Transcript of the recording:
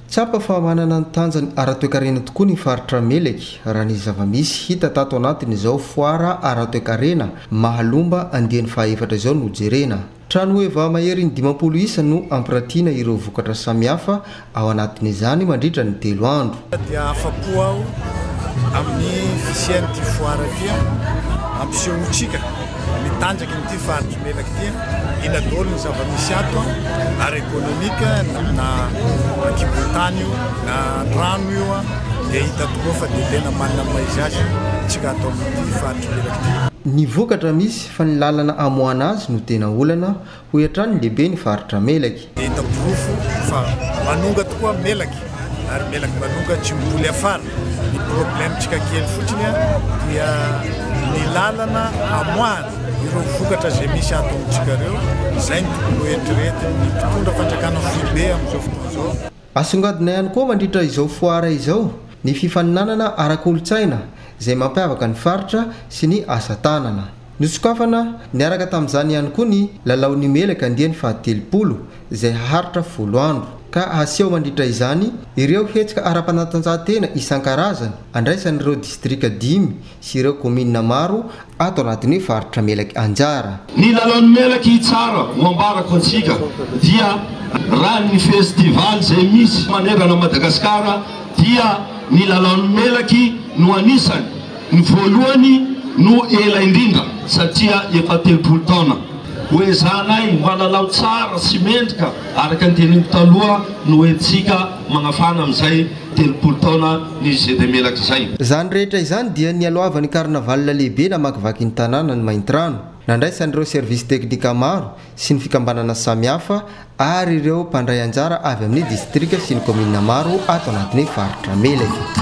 Tsapa fa manana ny tanjany ara-toekarena tokoa ny faritra Melaky, raha ny zava-misy hita tato anatin'izao foara ara-toekarena Mahalomba andiany fahaefatra izao no jerena. Trano heva maherin'ny 50 isa no ampiratiana ireo vokatra samihafa ao anatin'izany mandritra ny telo andro. Dia afa-po aho amin'ny fisian'ity foara ity, ampisehoantsika ny tanjakin'ity faritry Melaky ity, inona daholo ny zava-misy ato ara-ekonomika na an-kibon-tany io na an-drano io dia hita tokoa fa dia tena manana ny maha izy azy tsika ato amin'ity faritry Melaky ity. Ny vokatra misy fa ny lalana amoahana azy no tena olana, hoy hatrany ny lehiben'ny faritra Melaky. Dia hita porofo fa manonga tokoa Melaky ary Melaky manonga tsy mboly afara. Ny problème tsika kely fotsiny dia ny lalana amoahana ireo vokatra izay misy ato amintsika ireo, izay no tokony ho eritreretin'ny mpitondra fanjakana foibe amin'izao fotoana izao. Asongadina ihany koa mandritra izao foara izao ny fifaninanana ara-kolontsaina izay mampiavaka ny faritra sy ny asa tanana. Nosokafana niaraka tamin'izany ihany koa ny lalaon'ny Melaka andiany fahatelopolo izay haharitra folo andro, ka haseho mandritra izany ireo hetsika ara-panatanjahantena isan-karazany andraisan'ireo distrika dimy sy ireo kaominina maro ato anatin'ny faritra Melaky anjara. Ny lalaon'ny Melaky tsara ho ambarako antsika dia raha ny festival izay misy manerana an'i Madagasikara dia ny lalaon'ny Melaky no anisany ny voalohany no ela indrindra satria efa 30 taona. Ho ezahanay mba lalao tsara sy mendrika araka ny teniko taloha no entintsika magnafana amin'izay 30 taona ny GD Melaky izay. Izany rehetra izany dia nialohavan'ny carnaval lehibe namakivaky ny tanànan'i Maintirano, nandraisan'ireo service teknika maro sy ny fikambanana samihafa ary ireo mpandray anjara avy amin'ny distrika sy ny kaominina maro ato anatin'ny faritra Melaky.